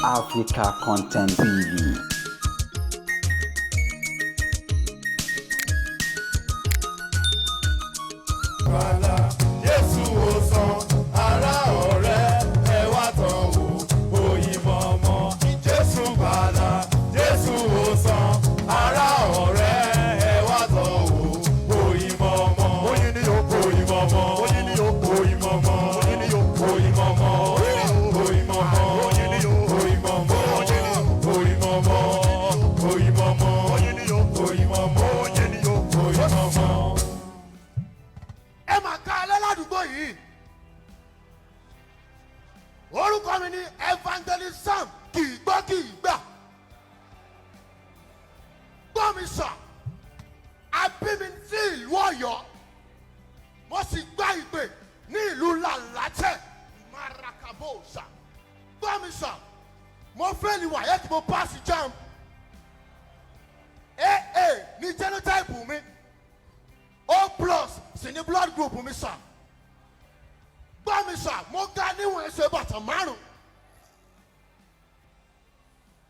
Africa Content TV. Gbàlà Jésù ò san ará ọ̀rẹ́ ẹ wá tán wò oyin mọ̀mọ́. Jésù gbàlà Jésù ò san ará ọ̀rẹ́ ẹ wá tán wò oyin mọ̀mọ́. Oyin ni o oyin mọ̀mọ́. Oyin ni o oyin mọ̀mọ́. Oyin ni o oyin mọ̀mọ́. Oyin mọ̀mọ́. Oyin ni o oyin mọ̀mọ́. Oyin mọ̀mọ́. Oyin mọ̀mọ́. Oyin ni o oyin mọ̀mọ́. Oyin ni o oyin mọ̀mọ́. Ẹ mà ká alẹ́ ládùúgbò yìí. Orúkọ mi ni Evangelist Sam kì í gbọ́ kì í gbà. Gbọ́ mi sàn, a bí mi sí ìlú Ọ̀yọ́, mo sì gba ìpè ní ìlú Làlátẹ̀ Marakabosa. Gbọ́ mi sàn, mo fail WAEC, mo pass JAMB. AA ní genotype mi, O plus sì ní blood group mi sàn. Gbọ́ mi sàn, mo ga níwọ̀n ẹsẹ̀ bàtà 5.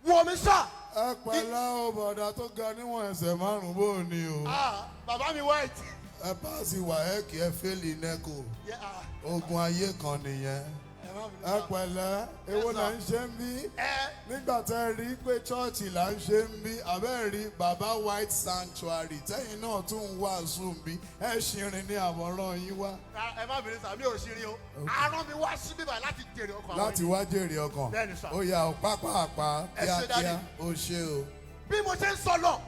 Wò mí sàn. Ẹ pẹ̀lẹ́ o, bọ̀dà tó ga níwọ̀n ẹsẹ̀ 5, bó o ní o? Ah, bàbá mi white. Ẹ pass WAEC, ẹ fail NECO. Yeah, ah, Ogun ayé kan nìyẹn. Ẹ má bínú Ẹ sà. pẹ̀lẹ́, èwo là ń ṣe ń bí? Ẹ Nígbà tẹ́ ẹ rí pé chọ́ọ̀chì là ń ṣe ń bí, àbẹ́ rí Baba White Sanctuary tẹ́yìn náà tún ń wàásù ń bí, ẹ ṣìrìn ní àwòrán yín wá. Ẹ má bínú sà, mi ò ṣírí o. Arán mi wá sí bíbá láti jèrè ọkàn àwọn Láti wá jèrè ọkàn. Bẹ́ẹ̀ni sà. Ó yá o, pápá Ẹ ṣé, kíákíá. Daddy. Ó ṣe o. Bí mo ṣe ń sọ lọ,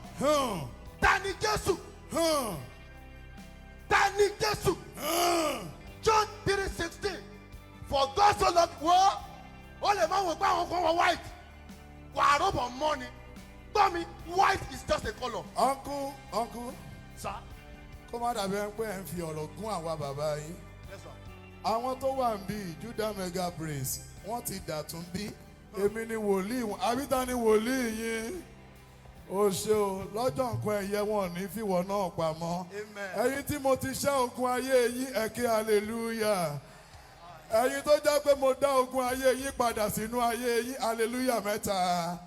ta ni Jésù? Ta ni Jésù? John 3:16, "For God so loved." Wọ́ ó lè má wò pé àwọn kan wọ white wà á rọ́bọ̀ mọ́ ni. Gbọ́ mi, white is just a colour. Uncle, uncle. Sir. Kó má dàbí ẹni pé ẹ̀ ń fi ọ̀rọ̀ gún àwa bàbá yín. Yes, sir. Àwọn tó wà ń bí Judah Mega Praise, wọ́n ti dàtún bí. Èmi ni wòlíì wọn, àbíta ni wòlíì yín? O ṣe o, lọ́jọ́ nǹkan ẹ̀yẹ wọn ò ní fìwọ́ náà pamọ́. Amen. Ẹ̀yin tí mo ti ṣẹ́ ogun ayé yín, ẹ ké hallelujah. Ẹ̀yin tó jẹ́ pé mo dá ogun ayé yín padà sínú ayé yín, hallelujah mẹ́ta.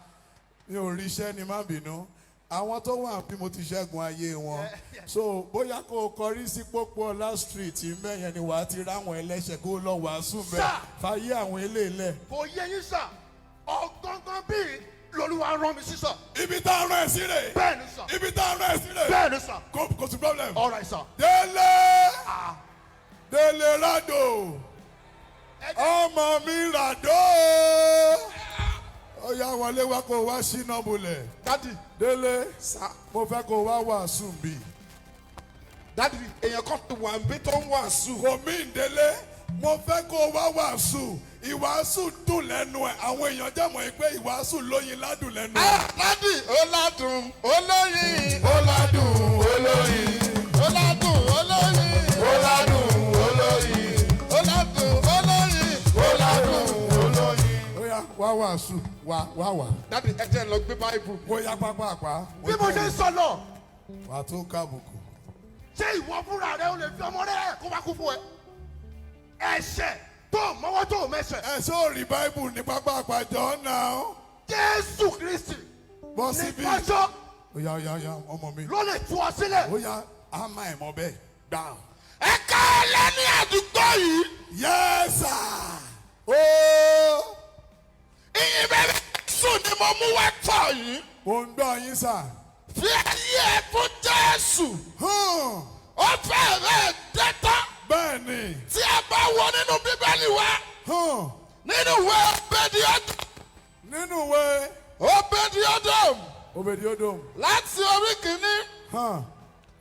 Mi ò ríṣẹ́ ni, má bínú. Àwọn tó wà bí mo ti ṣẹ́gun ayé wọn, so bóyá kó o kọrí sí Pópó Ọlá Street mẹ́yẹn ni wàá ti ráwọn ẹlẹ́ṣẹ̀, kó o lọ wàásù mẹ́. Sir. Fàyè àwọn eléèlẹ̀. Kò yé yín sà, ọ̀gángan bíi lolúwa rán mi sí sà. Ibi tá a rán ẹ sí rè. Bẹ́ẹ̀ ni sà. Ibi tá a rán ẹ sí rè. Bẹ́ẹ̀ ni sà. Kò sí problem. All right, sà. Délé. Ah. Délé Rádò. Ẹ jẹ́ Ọmọ mi Rádò, ó yá, wọlé wá kó o wá ṣínà bulẹ̀. Daddy. Délé. Sir. Mo fẹ́ kó o wá wàásù bí. Daddy, èèyàn kan ti wà níbí tó ń wàásù. Kò mí ìdélé, mo fẹ́ kó o wá wàásù. Ìwàásù dùn lẹ́nu ẹ̀, àwọn èèyàn jẹ́ mọ̀ pé ìwàásù lóyin ládùn lẹ́nu ẹ̀. Ah, Daddy, ó ládùn olóyin. Ó ládùn olóyin. Ó ládùn olóyin. Ó ládùn olóyin. Ó ládùn olóyin. Ó ládùn olóyin. Ó yá, wá wàásù, wá wá wá. Daddy, ẹ jẹ́ n lọ gbé Báíbù. Ó yá, pápá àpá. Bí mo ṣe ń sọ lọ, Wà á tó kábùkù. ṣé ìwọ fúnra rẹ o lè fi ọmọ rẹ kó wá kú fún ẹ? Ẹ̀ṣẹ̀ tó mọ́wọ́ tó mẹsẹ̀. Ẹ ṣó rí Báíbù ní pápá àpá jọ náà. Jésù Kristi Bọ́ síbí. nìkan ṣó Ó yá, ó yá, ó yá, ọmọ mi. ló lè tú ọ sílẹ̀. Ó yá, á má ẹ̀ mọ́ bẹ́ẹ̀ gbà. Ẹ ká alẹ́ ní àdúgbò yìí. Yes sir. Ó. Ìyìn rere Jésù ni mo mú wá tọ̀ yìí. Mo ń gbọ́ yín sà. Fi ayé ẹ fún Jésù. Ó fẹ́ rẹ̀ dé tán. Bẹ́ẹ̀ ni. Tí a bá wọ nínú Bíbélì wa, nínú ìwé Obedi-Edom, Nínú ìwé Obedi-Edom, Obedi-Edom. láti orí kìíní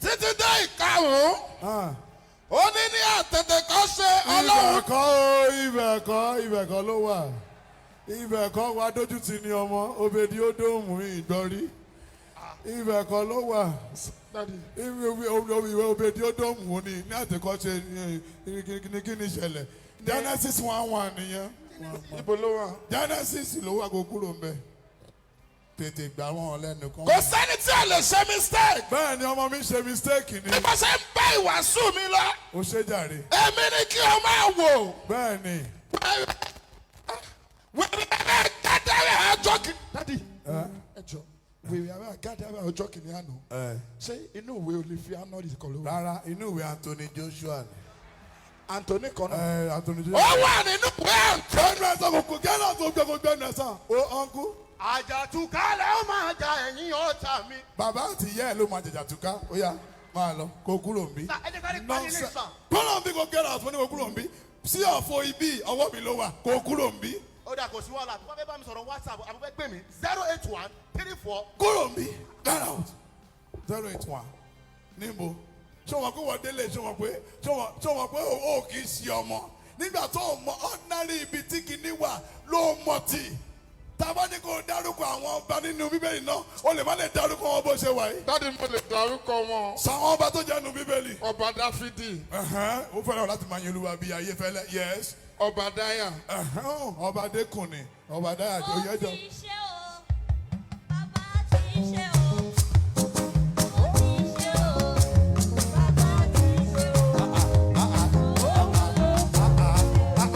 títí dé ìkarùn-ún, ó ní ní àtètèkọ́ṣe Ọlọ́run Ibẹ̀ kọ́ o, ibẹ̀ kọ́, ibẹ̀ kọ́ ló wà. Ibẹ̀ kọ́ wa dójú ti ní ọmọ Obedi-Edom ìgbọ́rí. Ibẹ̀ kọ́ ló wà. Ìwé Obedi-Edom wo ni ní àtètèkọ́ṣe ní kí ni ìṣẹ̀lẹ̀? Genesis 1:1 nìyẹn. Ibo ló wà? Genesis ló wà, kó kúrò ń bẹ̀. Tètè gbà wọ́n lẹ́nu kan. Kò sẹ́ni tí ò lè ṣe mistake. Bẹ́ẹ̀ ni, ọmọ mi ṣe mistake ni. Bí mo ṣe ń bá ìwàásù mi lọ, Ó ṣe jàre. èmi ni kí o máa wò. Bẹ́ẹ̀ ni. Wẹ́rẹ́ kẹ́tẹ́rẹ́. Gádàrà ọjọ́ kìíní àná. Ṣé inú ìwé Olivia Norris kan ló wà? Rárá, inú ìwé Anthony Joshua ni. Anthony kan náà. Ẹ Anthony Ó Joshua. wà nínú ìwé Anthony. Gbẹ́nu ẹ̀sán kò kò gẹ́nà tó gbẹ́ kò gbẹ́nu ẹ̀sán. O ọ̀nkú. Àjàtúkálẹ̀ ó máa ja ẹ̀yìn ọ̀tá mi. Bàbá àti ìyá ẹ̀ ló máa jẹ̀jà túká. Ó yá, máa lọ kó kúrò ń bí. Sà, ẹ jẹ́ ká rí parí ilé sà. Kúrò ń bí, kò gẹ́rà àtúntò ní kò kúrò ń bí. Sí ọ̀fọ̀ ibi ọwọ́ mi ló wà, kò kúrò ń bí. Ó dà, kò sí wàhálà. Wọ́n fẹ́ bá mi sọ̀rọ̀ WhatsApp, àbúfẹ́ fẹ́ pè mí, 08134. Kúrò ń bí, get out. 081 níbo? Ṣé wọn kó wọ́n délé? Ṣé wọn pé o kì í ṣe ọmọ nígbà tó o mọ ordinary ibi tí kìíní wà ló mọ tì tábà ní kó o dárúkọ àwọn ọba nínú Bíbélì náà, o lè má lè dárúkọ wọn bó ṣe wà yìí. Daddy, mo lè dárúkọ wọn. Sọ àwọn ọba tó jẹ́ nínú Bíbélì. Ọba Dáfídì. Ẹ̀hẹ́n, ó fẹ́ràn láti máa yin Olúwa bíi ayé fẹ́lẹ́, yes. Ọba Dáyà. Ẹ̀hẹ́n, ọba Adékùnrin, ọba Dáyà Ó Oyèjọ. ti ṣe o, bàbá ti ṣe o, ó ti ṣe o, bàbá ti ṣe o.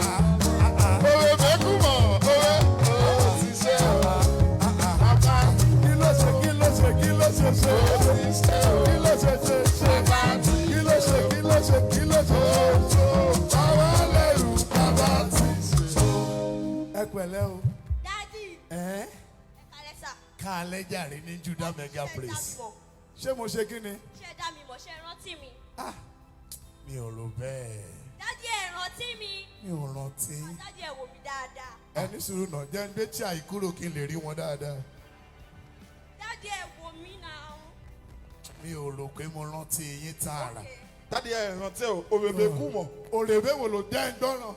Òwe bẹ́kúmọ̀ òwe ó ti ṣe o. Bàbá Kí ló ṣe? Kí ló ṣe? Kí ló ṣe ṣe? ó ti ṣe o. Kí ló ṣe ṣe ṣe? Bàbá ti Kí ló ṣe? Kí ló ṣe? Kí ló ṣe ṣe? Bàbá lẹ́rù, bàbá ti ṣe o. Ẹ pẹ̀lẹ́ o. Daddy, Ẹ ẹ kálẹ́ sà. Kálẹ́ jàre ní Judah Mega Ṣé ẹ dá mi Praise. mọ̀? Ṣé mo ṣe kí ni? Ṣé ẹ dá mi mọ̀? Ṣé ẹ rántí mi? Ah, mi ò rò bẹ́ẹ̀. Daddy, ẹ rántí mi? Mi ò rántí. Daddy, ẹ wò mí dáadáa. Ẹ ní sùúrù náà, jẹ́ ń gbé tí àìkúrò kí n lè rí wọn dáadáa. Daddy, ẹ wò mí náà. Mi ò rò pé mo rántí yín tààrà. Okay. Daddy, ẹ rántí o, òwe bẹ́kúmọ̀. Òrèbé wo ló jẹ́ ń gbọ́ràn?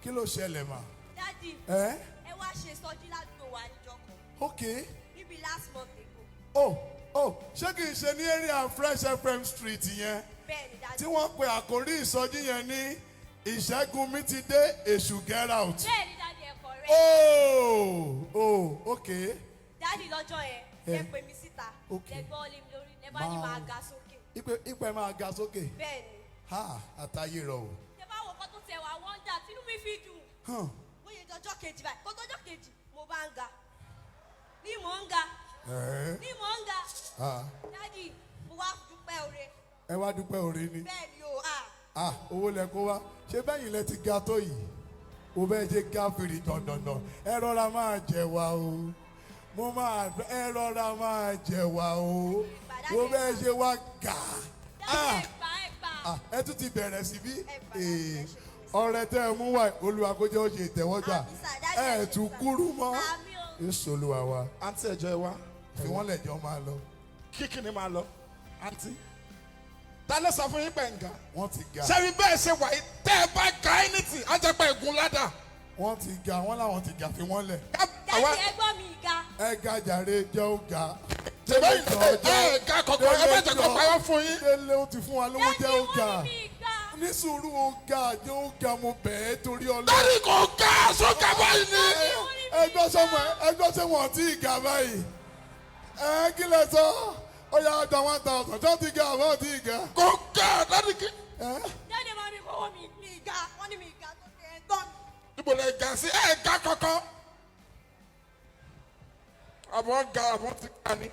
Kí ló ṣẹlẹ̀ mà? Daddy, Ẹ ẹ wá ṣe sọjí ládùúgbò wa níjọ́ kan. Ok. Níbi last month ago. Oh, ṣé kìí ṣe ní area Fresh FM Street yẹn? Bẹ́ẹ̀ ni, Daddy. Tí wọ́n pe àkórí ìsọjí yẹn ní "Ìṣẹ́gun mi ti dé, èṣù, get out." Bẹ́ẹ̀ ni, Daddy, ẹ correct. Oh, ok. Daddy, lọ́jọ́ yẹn, Eh. ẹ pè mí síta. Okay. Lẹ gbọ́ lé mi lórí, lẹ bá ní máa ga sókè. Ipe máa ga sókè. Bẹ́ẹ̀ ni. Ha, àtàyè rọ o. Tẹ bá wo nǹkan tó tẹ wá wọ́ndà tínú mi fi dùn. Hàn. Bóyá ọjọ́ kejì báyìí, kó tọ́jọ́ kejì, mo bá ń ga. Ní mò ń ga, Ẹ̀ ní mò ń ga. Ah. Daddy, mo wá dúpẹ́ oore. Ẹ wá dúpẹ́ oore ni. Bẹ́ẹ̀ ni o, ah. Ah, owó lẹ kó wá. Ṣé bẹ́yìn lẹ ti ga tó yìí? O bẹ́ẹ̀ ṣe ga fìrì dandandan. Ẹ rọra máa jẹ wá o. Mo máa ẹ rọra máa jẹ wá o. Mo bẹ́ẹ̀ ṣe wá gà. Daddy, Ah. ẹ gbà, ẹ gbà. Ah, ẹ tún ti bẹ̀rẹ̀ sí bí. Ẹ gbà, Ee, ẹ ṣe fún mi. ọrẹ tẹ ẹ mú wá, Olúwa kó jẹ́ ó ṣe ìtẹ́wọ́gbà. Àmín sà, Daddy, Ẹ ẹ ṣe tún sà. kúrú mọ́. Àmín o. Jésù Olúwa wa. Àǹtí, ẹ̀jọ̀ ẹ wá. Fi wọ́n lẹ̀, jọ máa lọ. Kíkì ni máa lọ. Àǹtí. Ta ló sọ fún yín pé ń ga? Wọ́n ti ga. Ṣé bẹ́ẹ̀ ṣe wà yìí, tẹ́ ẹ bá ga anything, á jẹ́ pé ẹ̀gún ládà. Wọ́n ti ga, wọ́n làwọn ti ga, fi wọ́n lẹ̀. Àwa Daddy, ẹ gbọ́ mi ga. Ẹ ga jàre, jẹ́ ó ga. Tẹ̀lé ẹ ga kọ̀kọ́, ẹ má jẹ́ kó parọ́ fún yín. Délé ó ti fún wa lówó, Daddy, jẹ́ ó ga. wọ́n ní mi ga. Ní sùúrù, ó ga, jẹ́ ó ga, mo bẹ̀ ẹ́ torí Ọlọ́run. Daddy, kò ga sókè báyìí ni. Ẹgbẹ́ sọ́mọ, ẹgbẹ́ sẹ́ wọ́n ti ga báyìí. Ẹ kí lẹ sọ? Ó yà á gba 1,000. Ṣé ó ti ga àbọ̀ ti ga? Kò ga, Daddy kí. Ẹ Daddy, máa mi kọ́wọ́ mi, mi ga. Wọ́n ní mi ga sókè, ẹ gbọ́ mi. Níbo lẹ ga sí? Ẹ ga kankan. Àbọ̀ ga, àbọ̀ ti ga ni.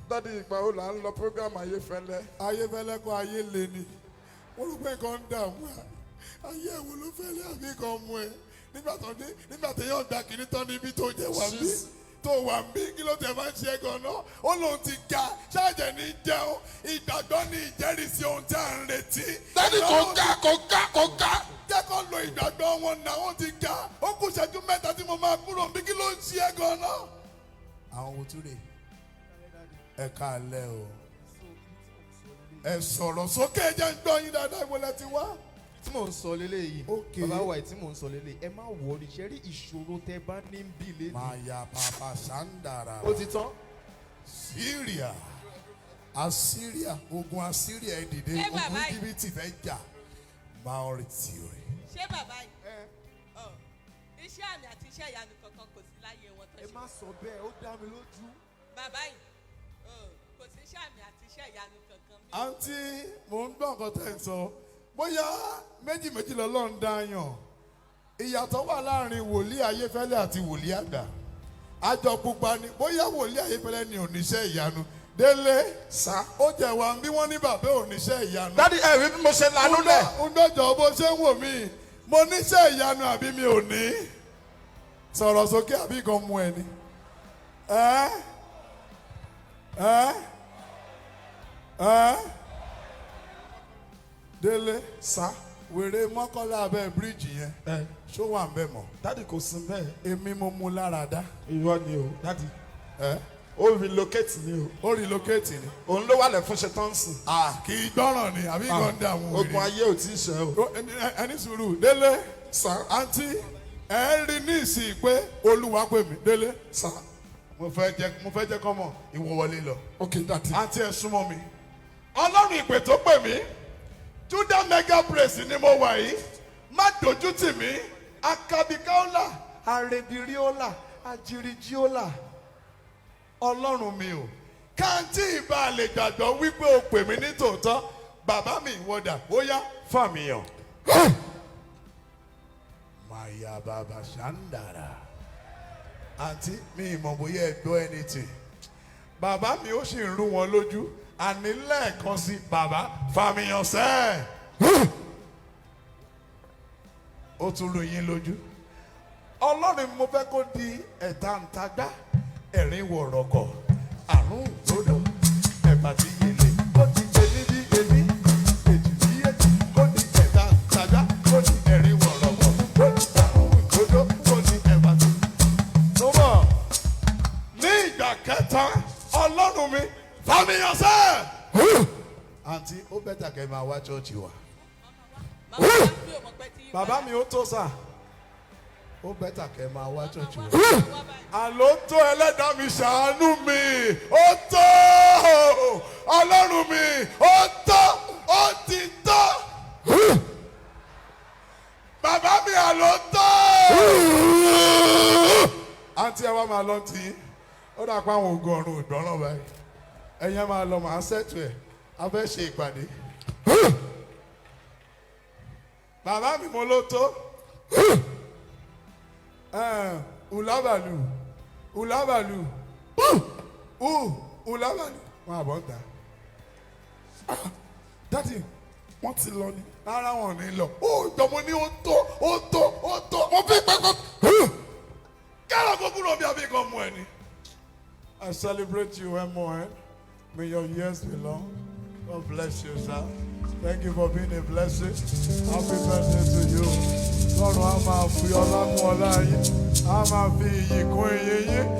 Daddy, ìgbà wo là ń lọ program Ayéfẹ́lẹ́? Ayé fẹ́lẹ́ kọ́, ayé le ni. Wọ́n rò pé nǹkan ń dààmú ẹ. Ayé ẹ̀wò ló fẹ́lẹ́ àbí nǹkan mú ẹ? Nígbà tó dé, nígbà tó yọ̀ gba kìíní tán níbi tó jẹ́ wà bí tó wà ń bí, kí ló tẹ̀ máa ń ṣe gan-an? Ó lóun ti ga ṣáàjẹ̀ ní jẹun. Ìgbàgbọ́ ní ìjẹ́rìísí ohun tí à ń retí. Daddy, kò ga, kò ga, kò ga. Jẹ́ kó lo ìgbàgbọ́ wọn náà, wọ́n ti ga. Ó kù ìṣẹ́jú 3 tí mo máa kúrò bí, kí ló ń ṣe é gan-an? Àwọn wo tún rè? Ẹ káalẹ́ o. Ẹ sọ̀rọ̀ sókè, jẹ́ ń gbọ́ yín dáadáa. Ìwọ lẹ ti wá? Tí mò ń sọ léléyìí. Okay. Bàbá wa, tí mò ń sọ léléyìí, ẹ má worry. Ṣe rí ìṣòro tẹ bá ní ń bì lé. Máa ya bàbá sàǹdàrà. Ó ti tán. Syria, Assyria, ogun Assyria, ẹ dìde. Ṣé Ogun bàbá yìí- Íjíbítì fẹ́ jà Maori. Ṣé bàbá yìí, ọ, iṣẹ́ àmì àti iṣẹ́ ìyanu kankan kò sí láyé wọn tó Ẹ ṣe? má sọ bẹ́ẹ̀, ó dá mi lójú. Bàbá yìí, ọ, kò sí iṣẹ́ àmì àti iṣẹ́ ìyanu kankan bí. Àǹtí, mò ń gbọ́ nǹkan tẹ̀ ń sọ. Bóyá méjì méjì lọ́lọ́run dá yàn. Ìyàtọ̀ wà láàrin wòlíì Ayéfẹ́lẹ́ àti wòlíì àgbà. Àjọ pupa ni bóyá wòlíì Ayéfẹ́lẹ́ ni oníṣẹ́ ìyanu. Délé Sá. ó jẹ́ wa bí wọ́n ní bàbá oníṣẹ́ ìyanu. Daddy, ẹ rí bí mo ṣe lanú lẹ̀. Ń dọ́jọ́ bó ṣe ń wò mí, mo níṣẹ́ ìyanu àbí mi ò ní? Sọ̀rọ̀ sókè àbí kan mú ẹni. Ẹ́ ẹ́ ẹ́ Délé. Sá. Wèrè Mọ́kọ́lá abẹ́ bíríìjì yẹn. Ẹ. Ṣó wà ń bẹ̀ mọ́? Daddy, kò sí bẹ́ẹ̀. Èmi mo mú lára dá. Irọ́ ni o, daddy. Ẹ́. Ó relocate ni o. Ó relocate ni. Òun ló wà lẹ̀ fún ṣetán sìn. Kì í gbọ́ràn ni àbí kan ń dààmú wèrè. Ogun ayé ò tí ì ṣe o. Ó, ẹni sùúrù, Délé. Sá. Àǹtí, ẹ ń rí ní ìsìn pé Olúwa pè mí, Délé. Sá. Mo fẹ́ jẹ́ kọ́ mọ̀ ìwọ wọlé lọ. Ok, daddy. Àǹtí, ẹ súnmọ́ mi. Ọlọ́run ìpè tó pè mí, Judah Mega Praise ni mo wà yìí. Má dojú tì mí. Akabikaola, arebiriola, ajirijiola. Ọlọ́run mi o. Káǹtì ìbá lè gbàgbọ́ wípé o pè mí ní tòótọ́. Bàbá mi ìwọ́dà, ó yá fàmìyàn. Màyà bàbá ṣàǹdàrà. Àǹtí mi ìmọ̀ bóyá ẹ gbọ́ anything. Bàbá mi ó sì ń rú wọn lójú. Àní lẹ́ẹ̀kan sí, bàbá fàmìyàn sẹ́ẹ̀. Ó tún rú yín lójú. Ọlọ́run, mo fẹ́ kó di ẹ̀ta ǹtagbá, ẹ̀rín wọ̀rọ̀kọ̀, àrùn gbódò, ẹ̀bà tí yèlè, kó di ení bí ení, èjì bí èjì, kó di ẹ̀ta ǹtagbá, kó di ẹ̀rín wọ̀rọ̀kọ̀, kó di àrùn gbódò, kó di ẹ̀bà tí. Tó bọ̀ ní ìgbà kẹta, Ọlọ́run mi fàmìyàn sẹ́ẹ̀. Àǹtí, ó better kẹ́ máa wá church wa. Màmá wa, mi ò mọ̀ pé tí yí Bàbá padà. mi, ó tó sà, ó better kẹ́ máa wá church wa. Màmá wa báyìí. Àló tó, ẹlẹ́dàá mi ṣàánú mi, ó tó, Ọlọ́run mi, ó tó, ó ti tó, bàbá mi, àló tó. Àǹtí, ẹ wá máa lọ tì í. Ó dà pé àwọn oògùn ọ̀run ìgbọ́ràn báyìí. Ẹ̀yin ẹ máa lọ, màá ṣètò ẹ̀. A fẹ́ ṣe ìpàdé. Bàbá mi, mo ló tó. Ulabalu ulabalu u ulabalu wọn àbọ̀ ń ta. Daddy, wọ́n ti lọ ni. Rárá, wọn ò ní lọ. Ó jọmọ ní ó tó, ó tó, ó tó. Mo fi pẹ́kọ́. Kẹ́rọ̀ kó kúrò bí abí kan mú ẹ ni. I celebrate you, MON. May your years be long. God bless you, sir. Thank you for being a blessing. Happy birthday to you. Lọ́run á máa fi ọlá kún ọlá yín. Á máa fi iyì kún iyì yín.